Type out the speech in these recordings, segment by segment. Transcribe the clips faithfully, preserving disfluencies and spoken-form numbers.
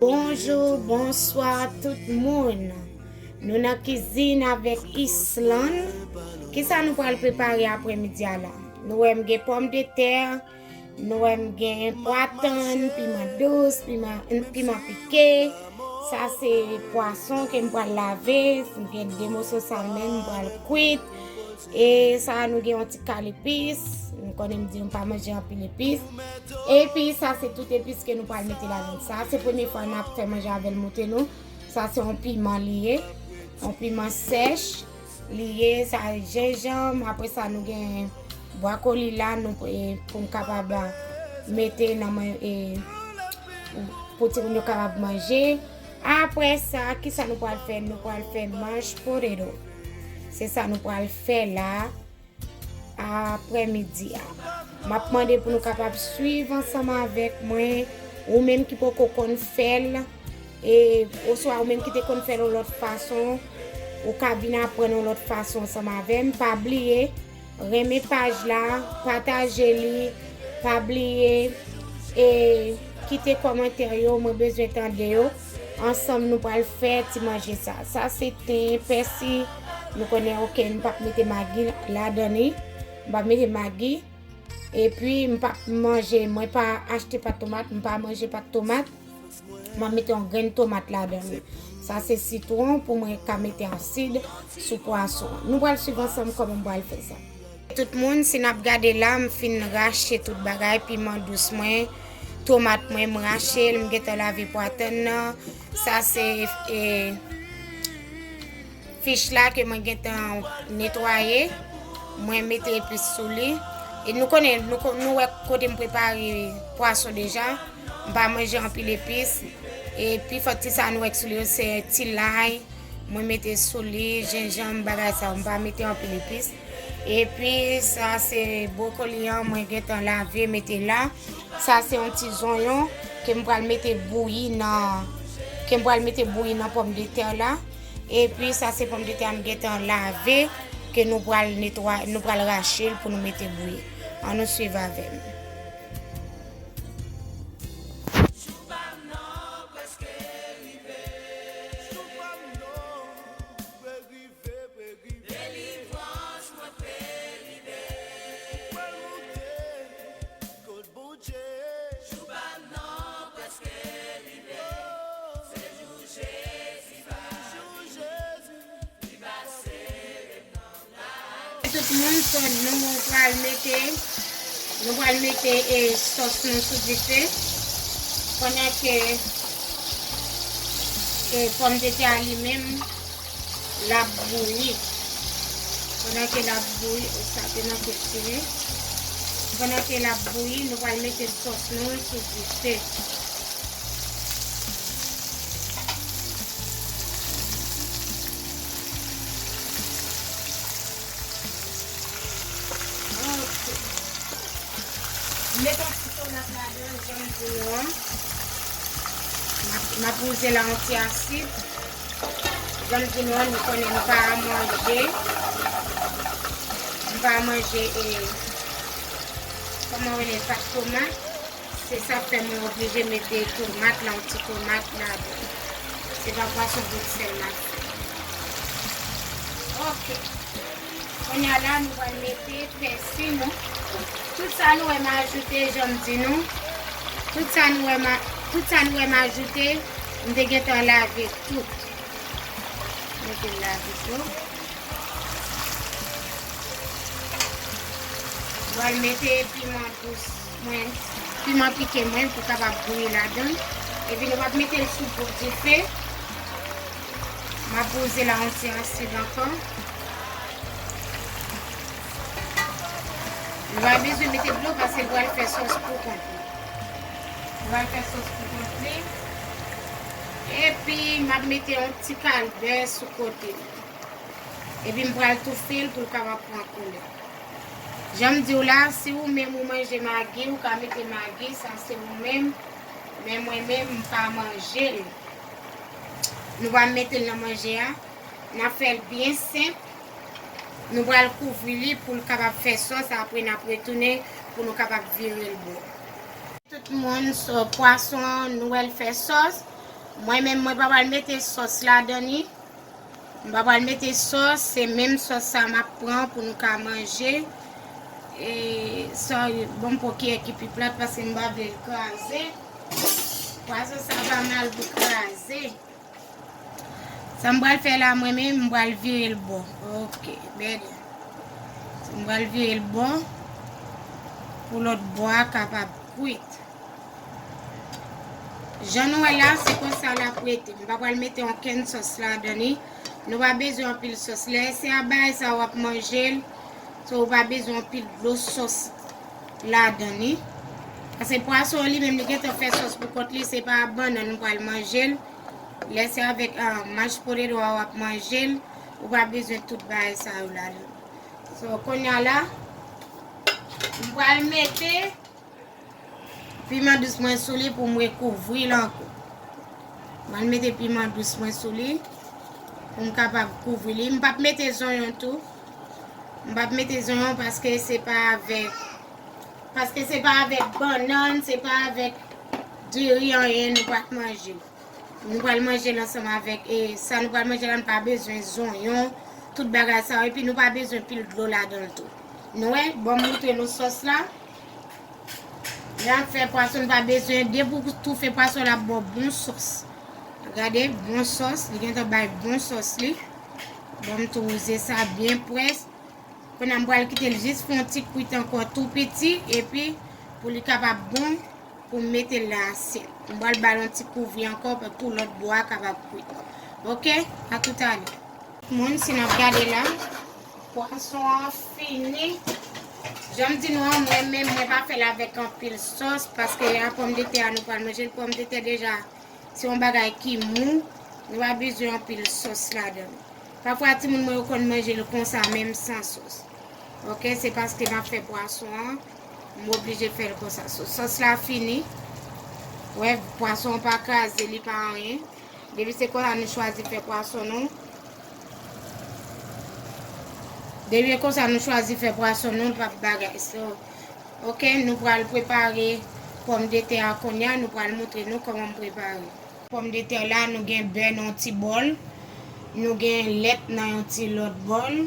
Bonjou, bonswa tout moun. Nou nan kizin avèk Islan. Kisa nou pral prepare aprèmidi a la? Nou wè m gen pòmdetè, nou wè m gen pwa tann, piman dous, piman, piman pike. Sa se pwason ke m pral lave. M gen de moso salmon, m pral kwit. E sa nou gen yon ti kal epis. Nou konnen m di nou pa manje anpil epis. Epi sa se tout epis ke nou pral mete ladan. Sa se premye fwa n ap fè manje avè l, moute nou. Sa se yon piman li ye. Yon piman sèch li ye. Sa jenjanm. Apre sa nou gen bwakoli la nou, e, pou n kapab, a, mete nan man-, e, pou timoun yo kapab manje. Apre sa, kisa nou pral fè? Nou pral fè mashed potato. Se sa nou pral fè la aprèmidi a. M ap mande pou nou kapab swiv ansanm avèk mwen, ou menm ki poko konn fè l, e, oswa ou menm ki te konn fè l yon lòt fason, ou ka vin aprann yon lòt fason ansanm avè m. Pa bliye, renmen paj la, pataje li, pa bliye, e, kite kòmantè yo, mwen bezwen tande yo. Ansanm nou pral fè ti manje sa. Sa se ten, pèsi, nou konnen, oke, m p ap mete magi ladan li. M p ap mete magi. Epi m p ap manje, mwen pa achte pat tomat, m pa manje pat tomat. M ap mete yon grenn tomat ladan li. Sa se sitwon pou mwen ka mete asid sou pwason. Nou pral swiv ansanm kòman m pral fè sa. Tout moun, si n ap gade la, m fin rache tout bagay, piman dous mwen, tomat mwen, m rache l, m gentan lave pwa tann nan. Sa se, e, fich la ke mwen gentan netwaye. Mwen mete epis sou li. E nou konnen, nou ko-, nou wè kote m prepare pwason deja. M pa manje anpil epis. E pi fò ti sa nou wè k sou li yo se ti lay. Mwen mete sou li, jenjanm, bagay sa yo. M pa mete anpil epis. Epi sa se bwokoli an mwen gentan lave mete la. Sa se yon ti zonyon ke m pral mete bouyi nan, ke m pral mete bouyi nan pòmdetè la. Epi sa se pòmdetè a m gentan lave, ke nou pral netwa-, nou pral rache l pou nou mete bouyi. Ann nou swiv avè m. Tout moun, so nou pral mete, nou pral mete, e, sòs nou sou dife. Pandan ke, e, pòmdetè a li menm, l ap bouyi. Pandan ke l ap bouyi, o, sa te nan kèk sere. Pandan ke l ap bouyi, nou pral mete sòs nou sou dife. Ok. M met yon ti tomat ladan, jan m di nou an. M ap, m ap wouze la yon ti asid. Jan m di nou an, nou konnen m pa manje, m pa manje, e, kòman rele l, pat tomat. Se sa k fè mwen oblije mete tomat la, yon ti tomat ladan. Se pa pwason Bruxelles m ap fè. Ok. Kounye a la, nou pral mete pèsi nou. Tout sa nou wè m ajoute, jan m di nou. Tout sa nou wè m a-, tout sa nou wè m ajoute, m te gentan lave tout. Mete l la tou. Mwen mete piman dous mwen, piman pike mwen pou kapab bouyi ladan. Epi nou p ap mete l sou gwo dife. M ap wouze la yon ti asid ankò. Nou pa bezwen mete dlo paske l pral fè sòs pou kont li. Li pral fè sòs pou kont li. Epi, m ap mete yon ti kal bè sou kote. Epi, m pral toufe l pou l kapab pran koulè. Jan m di w la, si ou menm ou manje magi, ou ka mete magi, sa se ou menm. Men mwen menm, m pa manje l. Nou pa mete l nan manje a. N ap fè l byen senp. Nou pral kouvri li pou l kapab fè sòs. Apre, n ap retounen pou nou kapab vire l bò. Tout moun, so, pwason an, nou wè l fè sòs. Mwen menm, mwen pa pral mete sòs ladan li. M pa pral mete sòs, se menm sòs sa m ap pran pou nou ka manje. E sa, bon, m pran kiyè ki pi plat paske m pa vle l kraze. Pwason sa pa mal pou kraze. Sa m pral fè la, mwen menm, m pral vire l bò. Ok, bèl. M pral vire l bò pou lòt bò a kapab kwit. Jan nou wè la, se konsa l ap rete. M pa pral mete okenn sòs ladan li. Nou pa bezwen anpil sòs. Lè se a bagay sa w ap manje l, so ou pa bezwen anpil dlo sòs ladan li. Paske pwason an li menm, li gentan fè sòs pou kont li, se pa bannann ou pral manje l. Lè se avèk, ah, mashed potato a w ap manje l, ou pa bezwen tout bagay sa yo ladan. So, kounye a la, m pral mete piman dous mwen sou li pou m rekouvri l ankò. M pral mete piman dous mwen sou li pou m kapab kouvri li. M p ap mete zonyon tou. M p ap mete zonyon paske se pa avèk, paske se pa avèk bannann, se pa avèk diri, anyen, nou pral manje l. Nou pral manje l ansanm avèk, e sa nou pral manje la, nou pa bezwen zonyon, tout bagay sa yo, epi nou pa bezwen pil dlo ladan l tou. Nou wè, bon, m montre nou sòs la. Lè n ap fè pwason, nou pa bezwen, depi w toufe pwason, l ap ba w bon sòs. Gade, bon sòs, li gentan bay bon sòs li. Bon, m tou wouze sa byen près. Kounye a m pral kite l jis fè yon ti kwit ankò tou piti, epi pou li kapab bon, pou m mete l nan asyèt. M pral ba l yon ti kouvri ankò pou tou lòt bò a kapab kwit. Ok, a toutalè. Moun, si n ap gade la, pwason an fini. Jan m di nou an, mwen menm, mwen pa fè l avèk anpil sòs, paske a pòmdetè a nou pral manje l, pòmdetè deja se yon bagay ki mou, nou pa bezwen anpil sòs ladan l. Pafwa, timoun mwen yo konn manje l konsa, menm san sòs. Ok, se paske m ap fè pwason an, m oblije fè l konsa. So, sòs la fini. Wè, pwason an pa kraze, li pa anyen. Depi se konsa nou chwazi fè pwason nou. Depi se konsa nou chwazi fè pwason nou, l p ap bagay. So, ok, nou pral prepare pòmdetè a kounye a, nou pral montre nou kòman m prepare. Pòmdetè la, nou gen bè nan yon ti bòl, nou gen lèt nan yon ti lòt bòl.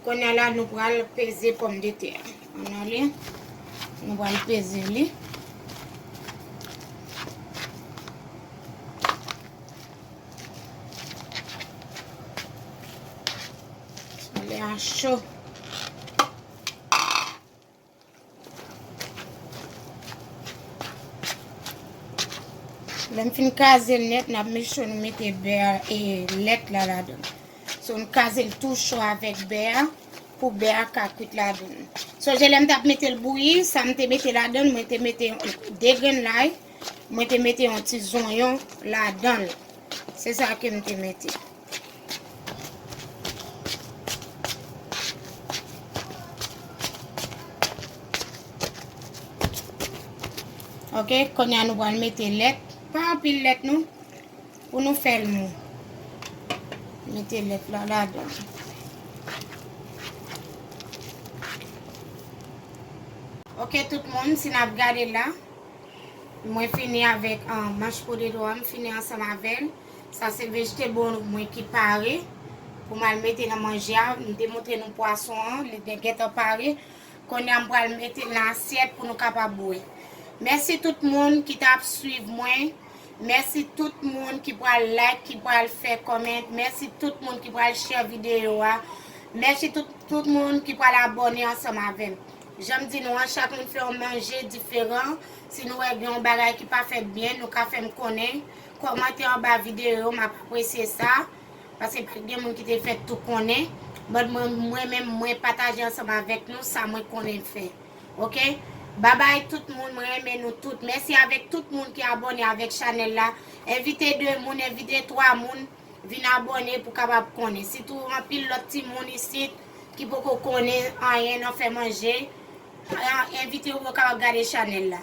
Kounye a la, nou pral peze pòmdetè a. Ann ale, nou pral peze li. Solèy a cho. Lè m fin kraze l nèt, n ap make sure nou mete bè a e lèt la ladan l. So, n kraze l tou cho avèk bè a, pou bè a ka kwit ladan l. Sonje lè m t ap mete l bouyi, sa m te mete ladan l, mwen te mete de grenn lay, mwen te mete yon ti zonyon ladan l. Se sa ke m te mete. Ok, kounye a nou pral mete lèt. Pa anpil lèt non. Pou nou fè l mou. Mete lèt la ladan. Ok, tout moun, si n ap gade la, mwen fini avèk, ah, mashed potato a, m fini ansanm avè l. Sa se vegetable mwen ki pare pou m al mete nan manje a. M te montre nou pwason an, li te gentan pare. Kounye a, m pral mete l nan asyèt pou nou kapab wè. Mèsi tout moun ki t ap swiv mwen. Mèsi tout moun ki pral like, ki pral fè comment. Mèsi tout moun ki pral share videyo a. Mèsi tout, tout moun ki pral abòne ansanm avè m. Jan m di nou an, chak moun fè yon manje diferan. Si nou wè gen yon bagay ki pa fèt byen, nou ka fè m konnen. Kòmante anba videyo, m ap apresye sa. Paske pa t gen moun ki te fè tout konnen. But mwen, mwen menm, mwen pataje ansanm avèk nou sa mwen konnen fè. Ok? Babay tout moun, mwen renmen nou tout. Mèsi avèk tout moun ki abòne avèk chanèl la. Envite de moun, envite twa moun vin abòne pou kapab konnen. Sitou anpil lòt timoun isit ki poko konnen anyen nan fè manje. Envite yo pou yo kapab gade chanèl la.